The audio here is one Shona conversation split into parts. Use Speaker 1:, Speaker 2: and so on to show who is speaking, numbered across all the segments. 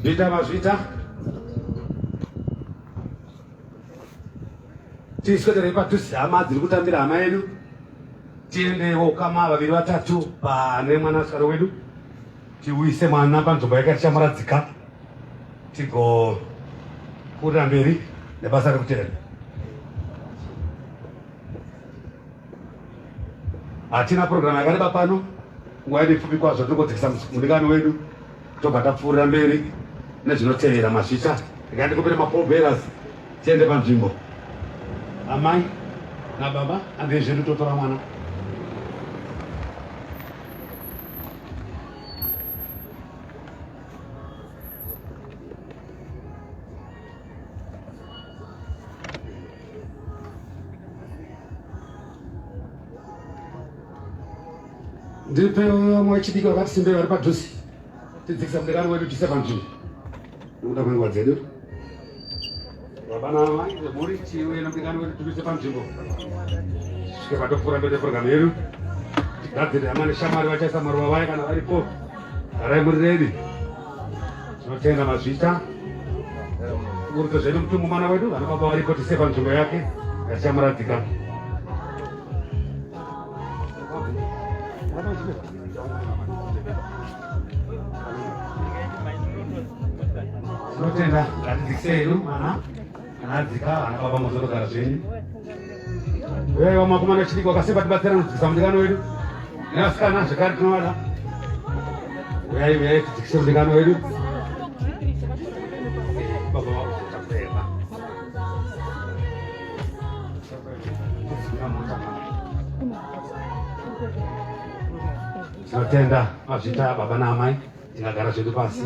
Speaker 1: Zvita mazvita. Tiswederei padhuze hama dziri kutambira hama yedu. Tiendewo kama vaviri vatatu pane mwanasikana wedu. Tiuyise mwana panzvimbo yake tichamuradzika. Tigopfuurira mberi nebasa rekutenda. Hatina program yakareba pano, nguva yedu ipfupi kwazvo, tinongodzikisa mudikani wedu tobva tapfuurira mberi nezvinotevera. Mazvita, regai ndikumbire mapallbearers tiende panzvimbo. Amai nababa, handei zvedu totora mwana. Ndipe vamwe vechidiki vakati simbei vari padhuze tidzikisa mudikani wedu tise panzvimbo nekuda kwenguva dzedu. Baba naamai vemhuri tiuye nemudikani wedu timise panzvimbo svike patopfuura mberi neprogramu yedu tigadzirire hama neshamwari vachaisa maruva vaya kana varipo garai muri redi. Tinotenda mazvita urudza zvedu mutumbu mwana wedu vana baba varipo tise panzvimbo yake ngatichamuradzika. Tinotenda ngatidzikise hedu mwana kana adzika vana baba mozotogara zvenyu. Uyai vamakomana vechidiki vakasimba tibatsirane kudzikisa mudikano wedu nevasikana zvekare tinovada. Uyai uyai tidzikise mudikano wedu. Baba vakuzotakureva. Tinotenda mazvita baba naamai tingagara zvedu pasi.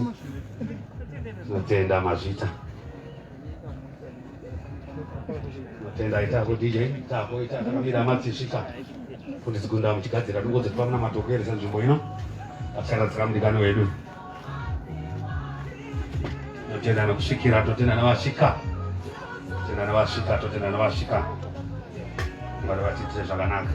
Speaker 1: Tinotenda mazvita. Tinotenda itako DJ itako ita takamira matsisvika kuti zigunda muchigadzira tungodzo tipa munamato kueresa nzvimbo ino aticharadzika mudikani wedu. Totenda nekusvikira, totenda nevasvika, totenda nevasvika, totenda nevasvika. Mwari vatiitire zvakanaka.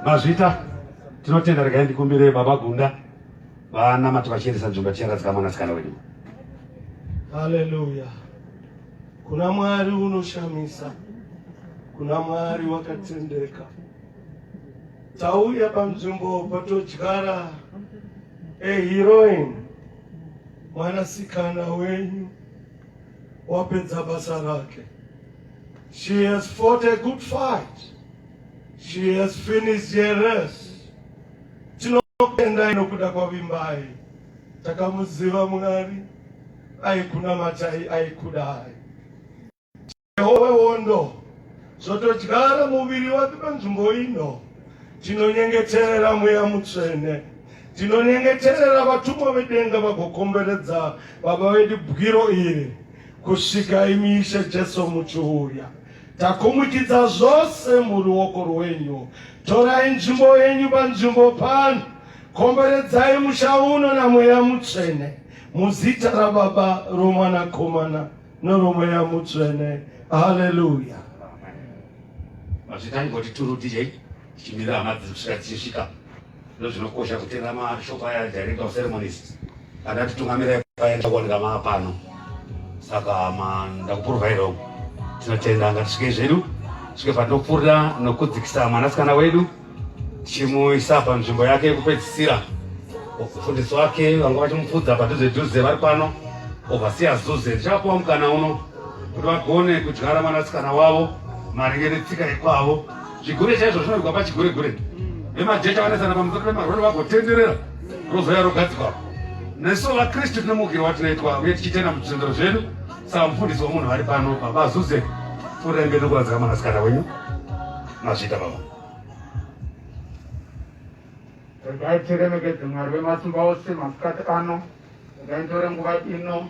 Speaker 1: Mazvita, tinotenda. Regai ndikumbire baba Gunda vanamati vachiendesa nzvimbo yatichangadzika mwanasikana wedu.
Speaker 2: Haleluya! Kuna Mwari unoshamisa, kuna Mwari wakatendeka. Tauya panzvimbo patodyara a heroine, mwanasikana wenyu wapedza basa rake. She has fought a good fight. She has finished her race. Tinokutendai nokuda kwaVimbai. Takamuziva Mwari aikunamatai aikudai. Jehovha wehondo zvotodyara muviri wake panzvimbo ino. Tinonyengeterera Mweya Mutsvene. Tinonyengeterera vatumwa vedenga vagokomberedza Baba vedu bwiro iri kusvika imi Ishe Jesu muchiuya. Takumikidza zvose muruoko rwenyu. Torai nzvimbo yenyu panzvimbo pano. Komberedzai musha uno naMweya Mutsvene. Muzita raBaba, roMwanakomana noroMweya Mutsvene. Haleluya.
Speaker 1: Mazvita ingoti turu DJ tichimirira hama dziri kusvika dzichisvika. Ndozvinokosha kuteerera mashoko aya director of ceremonies akatitungamira paya ndakuwanika maa pano saka ndakupuruvhairawo tinotenda ngatisvikei zvedu svike patinopfuurira nokudzikisa mwanasikana wedu tichimuisa panzvimbo yake yekupedzisira mufundisi wake vanga vachimupfudza padhuze dhuze vari pano ovasiya zuze ndichavapuwa mukana uno kuti vagone kudyara mwanasikana wavo maringe netsika yekwavo zvigure chaizvo zvinorigwa pachigure gure vemajecha vanoisana pamusoro pemarori vagotenderera rozouya rogadzikwa. Nesu vaKristu tinomukirwa watinoitwa uye tichitenda muzvitendero zvedu. Saka mufundisi wemunhu vari pano, Baba Zuze, pfuurai mberi nokuradzika mwanasikana wenyu. Mazviita baba.
Speaker 3: Regai tiremekedze Mwari wemasimba ose masikati ano. Regai nditore nguva ino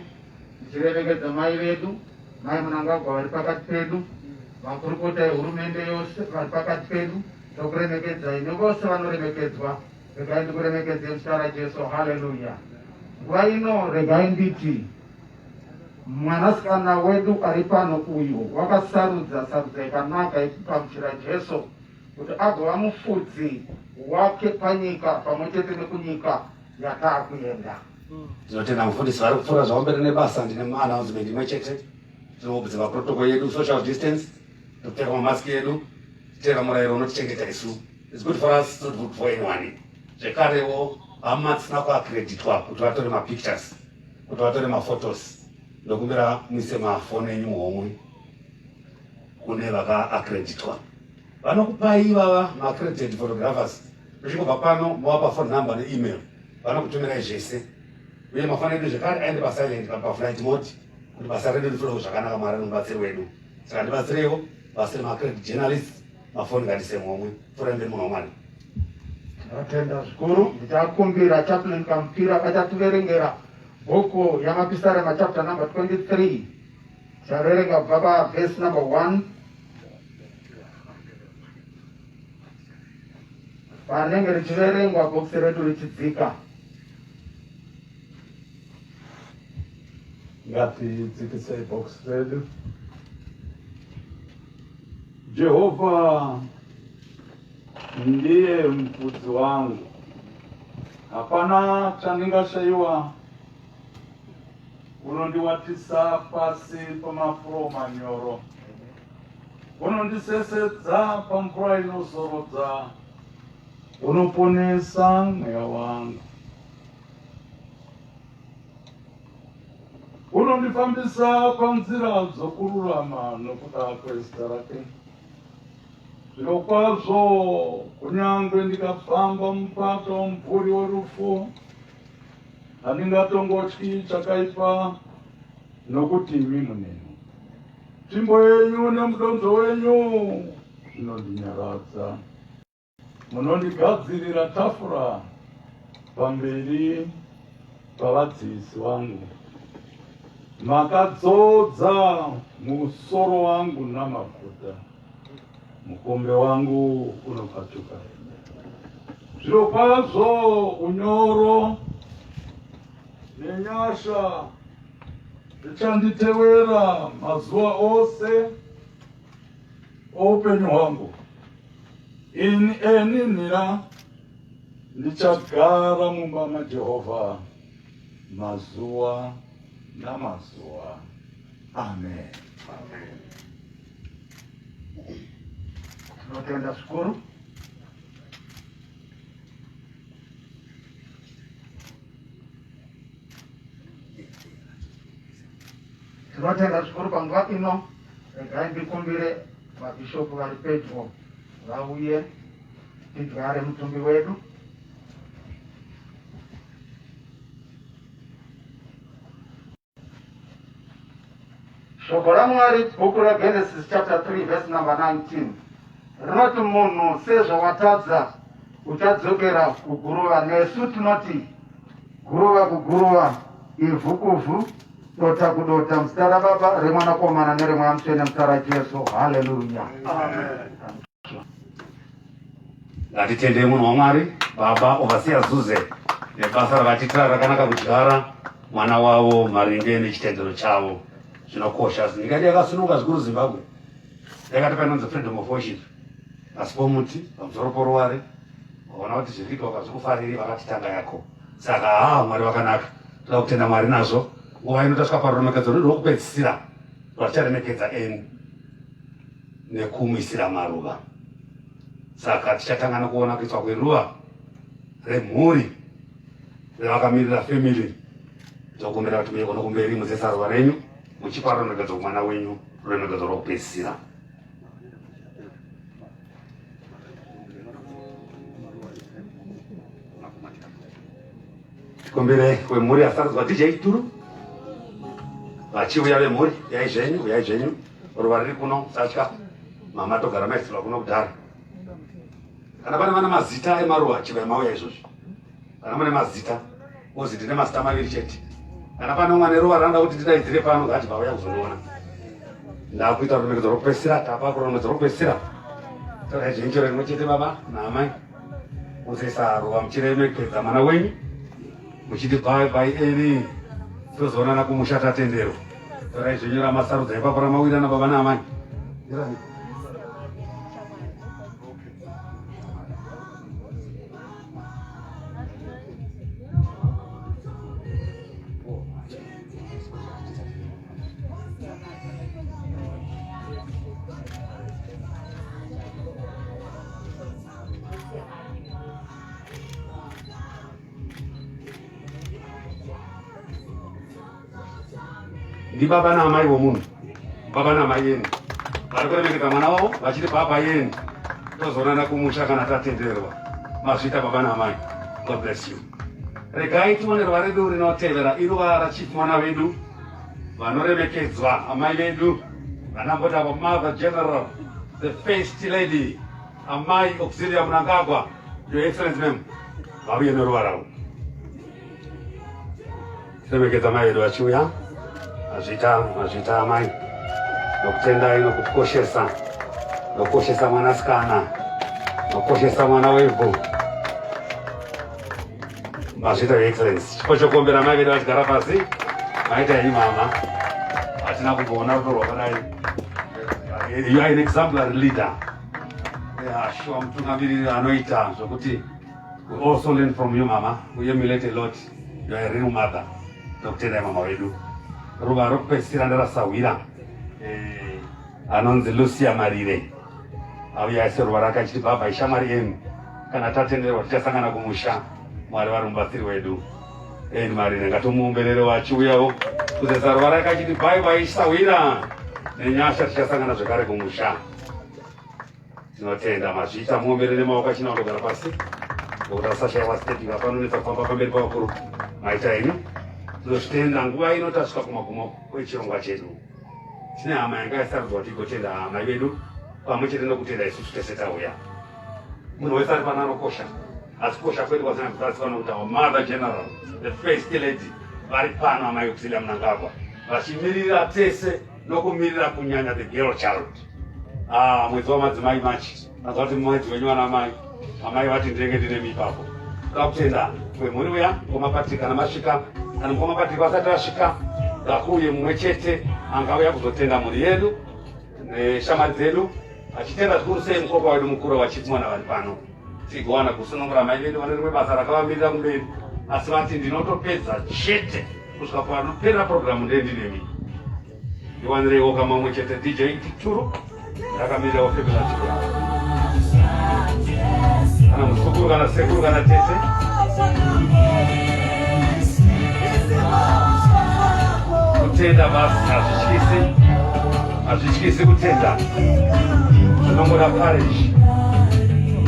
Speaker 3: ndichiremekedza mai vedu, Mai Mnangagwa vari pakati pedu, makurukota ehurumende yose vari pakati pedu. Tokuremekedzai nevose vanoremekedzwa. Regai ndikuremekedze muzita raJesu. Haleluya. Nguva ino regai nditi mwanasikana wedu ari pano uyu wakasarudza sarudzo yakanaka yekugamuchira Jesu kuti agova mufudzi wake panyika pamwe chete nekunyika yataakuenda.
Speaker 1: Tinotenda mufundisi vari kupfuura zvavo mberi nebasa. Ndine maannouncement imwe chete. Tinobvunza protocol yedu, social distance, topfeka mamaski edu, titera murayiro unotichengeta isu. It's good for us, not good for anyone. Zvekarewo hama dzisina kuaccreditwa kuti vatore mapictures, kuti vatore maphotos, ndokumbira muise mafoni enyu muhomwe kune vakaaccreditwa. Vanokupai ivava maaccredited photographers, muchingobva pano movapa phone number neemail, vanokutumirai zvese. Uye mafoni edu zvekare aende pasilent kana paflight mode kuti basa redu riflowe zvakanaka. Mwari ari mubatsiri wedu, saka ndibatsireiwo vasiri maaccredited journalists, mafoni ngatise muhomwe. Pfuurai mberi munhu waMwari.
Speaker 3: Tinotenda zvikuru. Ndichakumbira Chaplain Kamupira vachativerengera bhuku yaMapisarema chapter number 23. Tichaverenga kubva paverse number 1. Panenge richiverengwa bhokisi redu richidzika.
Speaker 2: Ngatidzikisei bhokisi redu. Jehovha ndiye mufudzi wangu, hapana chandingashayiwa. Unondiwatisa pasi pamafuro manyoro, unondisesedza pamvura inozorodza, unoponesa mweya wangu. Unondifambisa panzira dzokururama nokuda kwezita rake. Zvirokwazvo, kunyange ndikafamba mupato womumvuri worufu, handingatongotyi chakaipa, nokuti imi muneni. Tsvimbo yenyu nemudonzvo wenyu zvinondinyaradza. Munondigadzirira tafura pamberi pavadzivisi vangu. Makadzodza musoro wangu namafuta, mukombe wangu unopfatuka. Zvirokwazvo unyoro nenyasha zvichanditevera mazuva ose oupenyu hwangu. Ini eni nira ndichagara mumba maJehovha mazuva namazuva. Amen.
Speaker 3: Amen. Tinotenda zvikuru. Tinotenda zvikuru panguva ino. Regai ndikumbire vabhishopu vari pedyo vauye tidyare mutumbi wedu. Shoko raMwari, bhuku raGenesis chapter 3 verse number 19 rinoti munhu sezvawatadza uchadzokera kuguruva, nesu tinoti guruva kuguruva, ivhu kuvhu, dota kudota, muzita raBaba, reMwanakomana nereMweya Mutsvene, muzita raJesu. Haleluya.
Speaker 1: Amen. Ngatitendei munhu waMwari, Baba Overseer Zuze, nebasa ravatiitira rakanaka kudyara mwana wavo maringe nechitendero chavo. Zvinokosha. Nyika yedu yakasununguka zvikuru Zimbabwe. Yakatipa inonzi freedom of worship. Pasi pomuti, pamusoro poruware, waona kuti zviri kuitwa ukazvikufariri vakatitanga yako. Saka haa Mwari vakanaka. Toda kutenda Mwari nazvo. Nguva ino tasvika paruremekedzo rwedu rwokupedzisira rwaticharemekedza Annie nekumuisira maruva. Saka tichatanga nekuona kuiswa kweruva remhuri revakamirira family. Tokumbira kuti muye kuno kumberi muzesa ruva renyu muchipa ruremekedzo kumwana wenyu, ruremekedzo rwokupedzisira. Tikumbire wemhuri asarudzwa DJ Turu vachiuya vemhuri, uyai zvenyu, uyai zvenyu, ruva riri kuno, musatya mama, togara maisirwa kuno kudhara. Kana pane vana mazita emaruva chivai mauya izvozvi. Kana mune mazita ozi ndine mazita maviri chete. Kana pane umwe ane ruva ranoda kuti ndidaidzire pano ngaachibva auya kuzondiona. Ndakuita ruremekedzo rwekupedzisira, tapa kururemekedzo rwekupedzisira. Torai zvenyu chero rimwe chete baba naamai. Muzoisa ruva muchiremekedza mwana wenyu muchiti bye bye eni tozoonana kumusha tatenderwa. Torai zvenyu ramasarudza ipapo ramawirana baba naamai. Ndibaba naamai vomunhu, baba naamai yenu vari kuremekedza mwana wavo vachiti baba yenu, tozoonana kumusha kana tatenderwa. Mazvita baba naamai, God bless you. Regai tione ruva redu rinotevera, iruva rachief mwana wedu vanoremekedzwa amai vedu vanambota mother general, the first lady amai Auxilia Mnangagwa. Your Excellency ma'am, vauye neruva ravo. Tiremekedza mai vedu vachiuya. Mazvita, mazvita amai, nokutendai nokukoshesa, nokukoshesa mwanasikana, nokukoshesa mwana wevhu. Mazvita Your Excellency. Chipo chokuombera mai vedu vachigara pasi. Maita henyu mama, hatina kumboona rudo rwakadai. You are an exemplary leader. Yeah, sure, mutungamiriri anoita zvokuti we also learn from you mama, we emulate a lot. You are a real mother. Tokutendai mama wedu. Ruva rokupedzisira nderasahwira eh, anonzi Lucia Marire auya aise ruva rake achiti baba ishamwari yenu, kana tatenderwa tichasangana kumusha. Mwari vari mubatsiri wedu. Eni Marire ngatomuomberere wachiuyawo kuzesa ruva rake achiti bye bye isahwira, nenyasha tichasangana zvekare kumusha. Tinotenda mazvita, muomberere maoko achina kundogara pasi nokuti asashaiwa stepping apanonetsa kufamba pamberi pavakuru. Maita henyu, tinozvitenda. Nguva ino tasvika kumagumo kwechirongwa chedu. Tine hama yanga yasarudzwa kuti igotenda hama vedu pamwe chete nokutenda isusu tese tauya. Munhu wese ari pano anokosha, asi kukosha kwedu kwasina kuzadziswa nokuti our mother general, the first lady, vari pano, amai Auxilia Mnangagwa, vachimirira tese nokumirira kunyanya the girl child. Ah, mwedzi wamadzimai March, aza kuti mwedzi wenyu vana mai, amai vati ndinenge ndine ipapo. Toda kutenda kwemhuri uya mukoma Patrick kana masvika, kana mukoma Patrick vasati vasvika, ngakuuye mumwe chete angauya kuzotenda mhuri yedu neshamwari dzedu, achitenda zvikuru sei mukoma wedu mukuru wachief mwana vari pano. Tigowana kusunungura mai vedu vane rimwe basa rakavamirira kumberi, asi vati ndinotopedza chete kusvika panopera programu ndendinemi. Ndiwanireiwo kamamwe chete DJ Turu, ndakamirirawo family achiuya, kana muzukuru kana sekuru kana tete. Kutenda basi hazvityisi, hazvityisi kutenda, zvinongoda courage.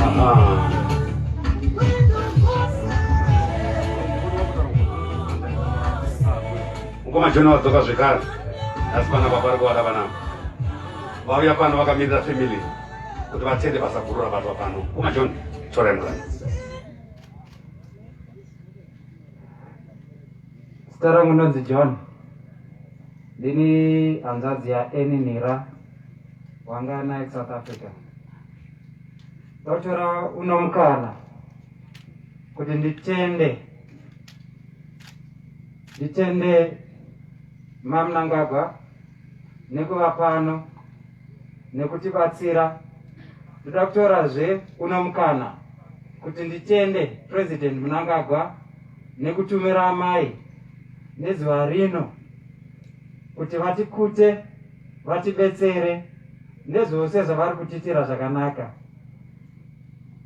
Speaker 1: Aha. Mukoma John wadzoka zvekare asi pana baba vari kuvada vanavo vauya pano vakamirira family kuti vatende basa guru rabatwa pano. Mukoma John, torai mukana.
Speaker 4: Zita rangu ndonzi John, ndini hanzvadzi yaEni Nira wanga naye kuSouth Africa. Ndotora uno mukana kuti nditende maMnangagwa nekuva pano nekutibatsira. Ndoda kutorazve uno mukana kuti nditende President Mnangagwa nekutumira amai nezuva rino kuti vatikute, vatibetsere nezvose zvavari kutiitira zvakanaka.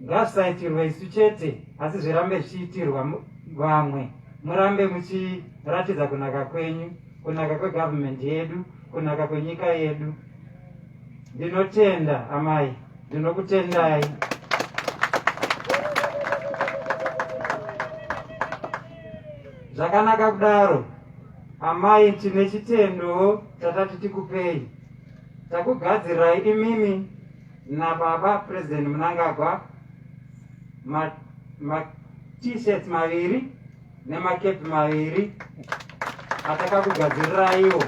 Speaker 4: Ngazvisaitirwe isu chete, asi zvirambe zvichiitirwa vamwe. Murambe muchiratidza kunaka kwenyu, kunaka kwegavhumendi yedu, kunaka kwenyika yedu. Ndinotenda amai, ndinokutendai. Zvakanaka kudaro amai, tine chitendo chatati tikupei. Takugadzirai imimi nababa President Mnangagwa ma, ma t-shirts maviri nemakepi maviri atakakugadzirirayiwo.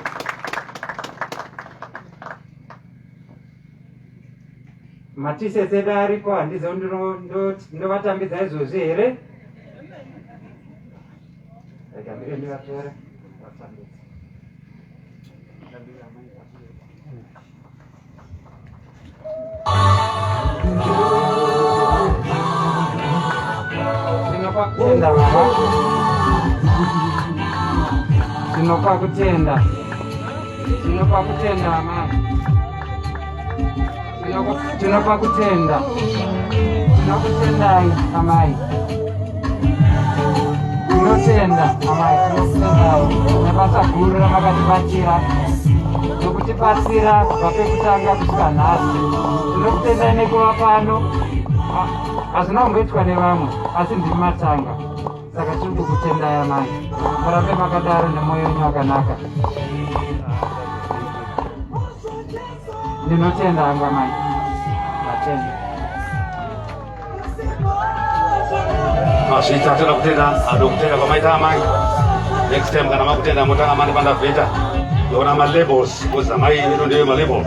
Speaker 4: Matisets edu ariko, handizivi ndovatambidza izvozvi here? Rega ndire ndivatore vatambidze. Tinopa kutenda baba, tinopa kutenda, tinopa kutenda amai. Tinopa kutenda, tinokutendai amai, tinotenda amai, tinokutendai nebasa guru ramakatibatira nokutibatsira kubva pekutanga kusvika nhasi. Tinokutendai nekuva pano, hazvina kumboitwa nevamwe, asi ndimi matanga, saka tiri kukutendai amai, murambe makadaro nemwoyo wenyu wakanaka. Ndinotenda hangu amai. Ndatenda.
Speaker 1: Mazvita, toda kutenda adokutenda kwamaita amai. Next time kana makutenda motanga mani pandavheta. Ndoona malabels because amai ino ndiyo malabel.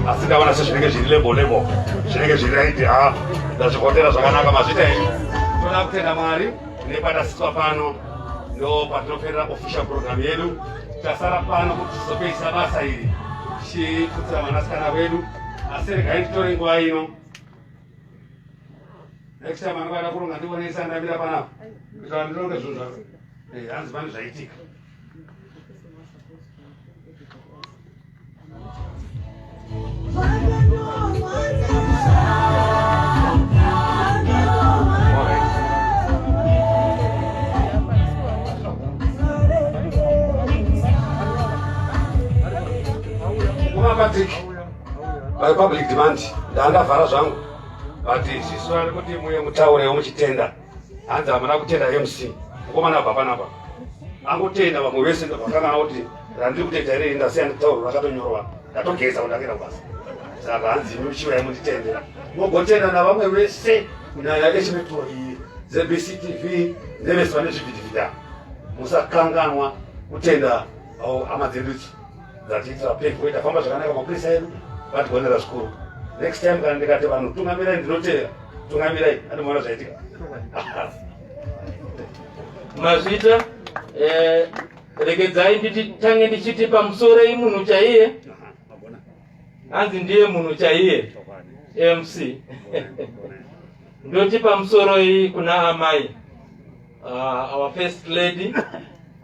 Speaker 1: Asi ndaona sezvinenge zviri label label. Zvinenge zviri right ha. Ndazvikotera zvakanaka mazvita izvi. Toda kutenda Mwari nepatasiswa pano ndo patinoperera official program yedu. Tasara pano kuti tizopedzisa basa iri tichipfutsira vanasikana vedu, asi regai titore nguva ino. Next time anokada kuronga ndionesa ndamira panapa kuitira ndironge zvinhu zvako. Hanzi pane zvaitika. Patrick, by public demand ndandavhara zvangu, but ziso ari kuti muye mutaurewo muchitenda. Hanzi hamuna kutenda MC mukomana abva panapa angotenda vamwe vese vakangana kuti randiri kutenda iri ndasiya nditauro rakatonyorwa, ndatogeza kuti ndakaenda kubasa. Saka hanzi imi muchiuya munditendera, mogotenda navamwe vese kunyanya echimetro iyi ZBC TV nevese vane zvivhidhivhidha, musakanganwa kutenda hama dzedu idzi dzatiitira pevhu tafamba zvakanaka. Mapurisa edu vatigonera zvikuru. Next time kana ndikati vanhu tungamirai, ndinotevera tungamirai, andimoona zvaitika.
Speaker 5: Mazvita. Regedzai nditange ndichiti pamusorei munhu chaiye, hanzi ndiye munhu chaiye MC. Ndoti pamusoroi kuna amai, our first lady,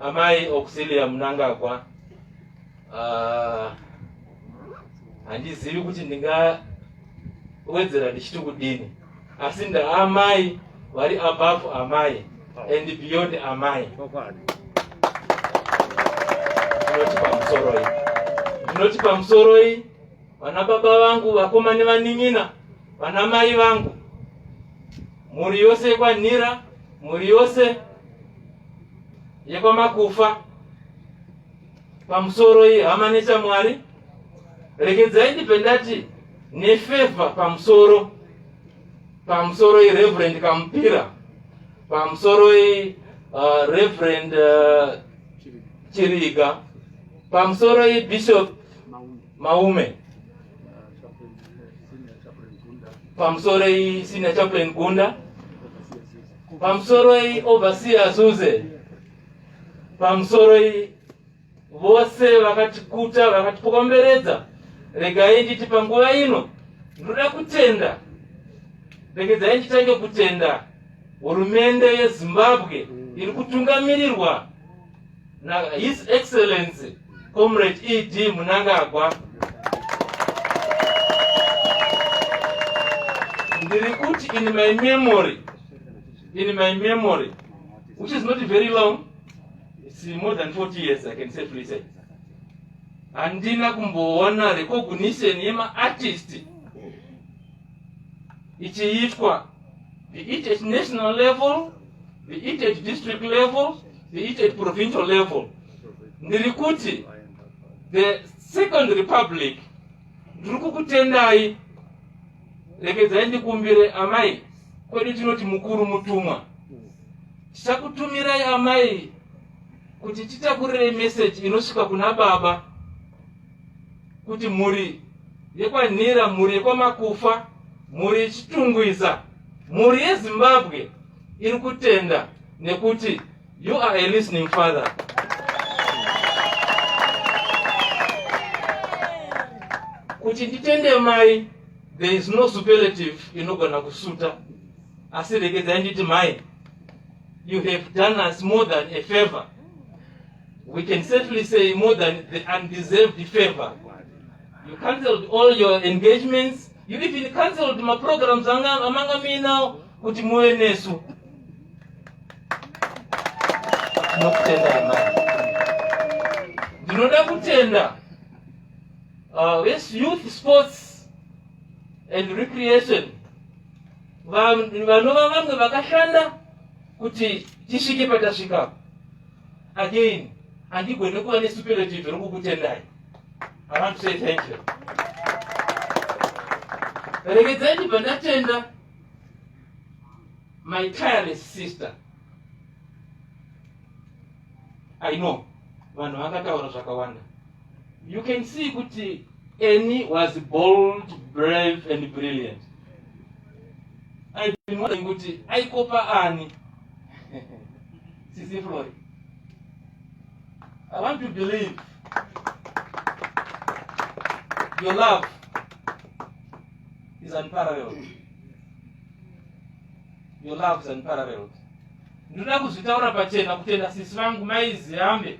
Speaker 5: amai Auxilia Mnangagwa. Handizivi kuti ndingawedzera ndichiti kudini, asi ndaamai vari above amai and beyond amai. Ndinoti pamusoroi, ndinoti pamusoroi vana baba vangu, vakoma nevanin'ina, vana mai vangu, mhuri yose yekwaNhira, mhuri yose yekwaMakufa. Pamusoroi hama nechamwari. Regedzai ndibve ndati nefevha pamusoro, pamusoroi Reverend Kamupira, pamusoroi Reverend Chiriga, pamusoroi Bishop Maume, pamusoroi Senior Chaplain Gunda, pamusoroi Overseer Zuze, pamusoroi vose vakatikuta vakatipokomberedza. Regai nditi panguva ino ndinoda kutenda, regedzai nditange kutenda hurumende yeZimbabwe iri kutungamirirwa naHis Excellency Comrade ED Mnangagwa. Ndiri kuti in my memory, in my memory which is not very long, it's more than 40 years, I can safely say, handina kumboona recognition yemaartist ichiitwa, be it at national level, be it at district level, Be it at provincial level. Ndiri kuti the Second Republic ndiri kukutendai. Regedzai ndikumbire amai, kwedu tinoti mukuru mutumwa. Tichakutumirai amai kuti titakurirei message inosvika kuna baba kuti mhuri yekwaNhira, mhuri yekwaMakufa, mhuri yeChitungwiza, mhuri yeZimbabwe iri kutenda nekuti you are a listening father. Kuti nditende mai, there is no superlative inogona kusuta, asi regedzai nditi mai, you have done us more than a favor. We can safely say more than the undeserved favor. You cancelled all your engagements. You even cancelled my programs amanga muinawo kuti muve nesu. Tinokutenda amai. Ndinoda kutenda uh, youth sports and recreation vanova vamwe vakashanda kuti tisvike patasvika. Again, handigone kuva nesuperlative rokukutendai. I want to say thank you. Regedzai ndibva ndatenda my tireless sister. I know vanhu vakataura zvakawanda. You can see kuti Annie was bold, brave and brilliant. I've been wondering kuti aikopa ani. Sisi Floyd. I want to believe your love is unparalleled. Your love is unparalleled. Ndinoda kuzvitaura pachena kutenda sisi vangu mai Ziyambe,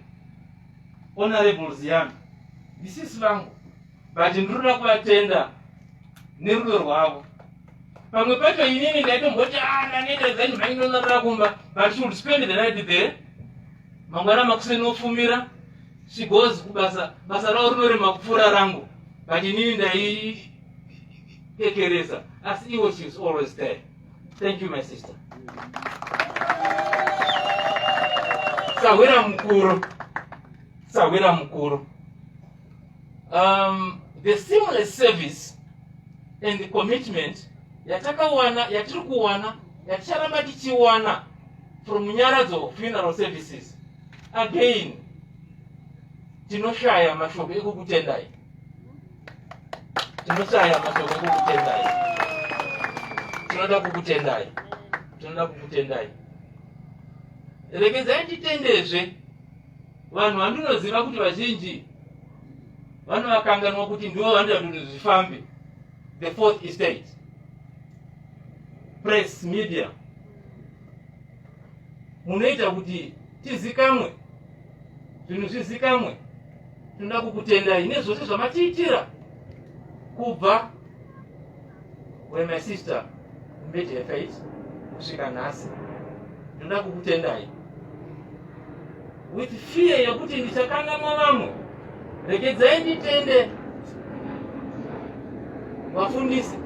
Speaker 5: Honorable Ziyambe. Ndisisi vangu, but ndinoda kuvatenda nerudo rwavo. Pamwe pacho inini ndaitomboti ah, ndaneta then maindonorara kumba, but she would spend the night there. Mangwana makuseni ofumira, she goes kubasa, basa ravo rinorema kupfuura rangu, but inini ndaikekeresa, asi iwo she is always there. Thank you my sister. Sahwira mukuru, sahwira mukuru. The seamless service and the commitment yatakawana, yatiri kuwana, yaticharamba tichiwana from Nyaradzo Funeral Services, again tinoshaya mashoko ekukutendai, tinoshaya mashoko ekukutendai. Tinoda kukutendai, tinoda kukutendai. Regedzai nditendezve vanhu vandinoziva kuti vazhinji vanovakanganwa kuti ndivo vanoita kuti zvifambe, the fourth estate, press media, munoita kuti tizikamwe, zvinhu zvizikamwe. Tinoda kukutendai nezvose zvamatiitira kubva when my sister met her fate kusvika nhasi. Ndinoda kukutendai with fear yekuti ndichakanganwa vamwe. Regedzai nditende vafundisi,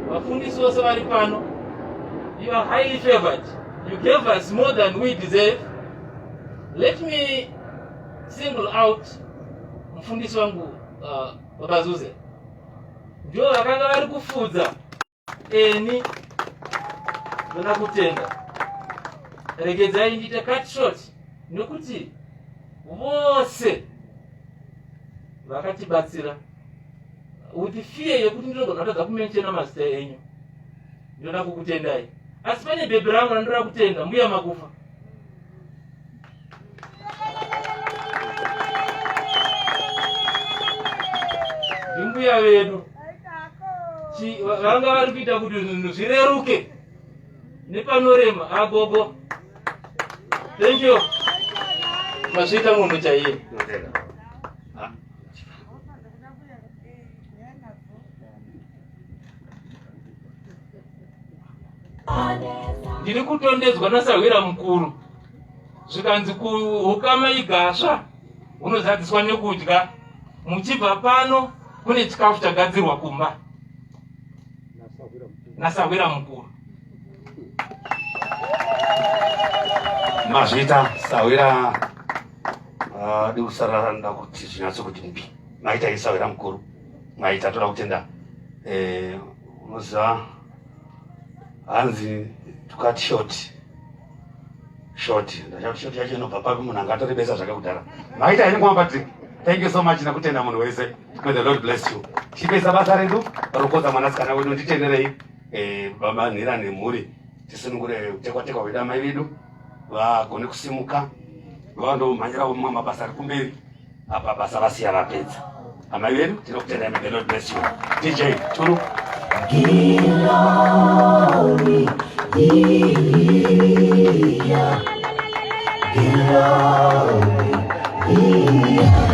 Speaker 5: vafundisi vose vari pano. You are highly favored. You gave us more than we deserve. Let me single out mufundisi wangu Baba Zuze, ndivo vakanga vari kufudza eni. Ndoda kutenda. Regedzai ndiite cut short nekuti vose vakatibatsira, with fear yekuti ndinogona kutadza kumenshena mazita enyu. Ndinoda kukutendai, asi pane bhebhi rangu randinoda kutenda, Mbuya Makufa. Ndimbuya vedu vanga vari kuita kuti zvinhu zvireruke nepanorema. Agogo, thank you, mazviita munhu chaiye. Ndiri kutondedzwa nasahwira mukuru, zvikanzi kuhukama igasva hunozadziswa nekudya. Muchibva pano kune chikafu chagadzirwa kumba nasahwira mukuru.
Speaker 1: Mazvita sahwira ah, dikusarara nda kuti zvinyatso kuti mbi. Maita isahwira mukuru. Maita toda kutenda. Eh, unoziva hanzi to cut short. Short. Ndachati short yacho inobva papi munhu angatorebesa zvake kudhara. Maita henyu mwa Patrick. Thank you so much nekutenda munhu wese. May the Lord bless you. Chipesa basa redu rokodza mwanasikana wedu nditenderei eh, baba Nhira nemhuri tisunungure kutekwa tekwa kwedu amai vedu vagone kusimuka vandomhanyira mamwe mabasa ari kumberi apa basa vasiya vapedza amai vedu tinokutendai may the Lord bless you. DJ Turu.
Speaker 6: Glory, yeah. Glory, yeah.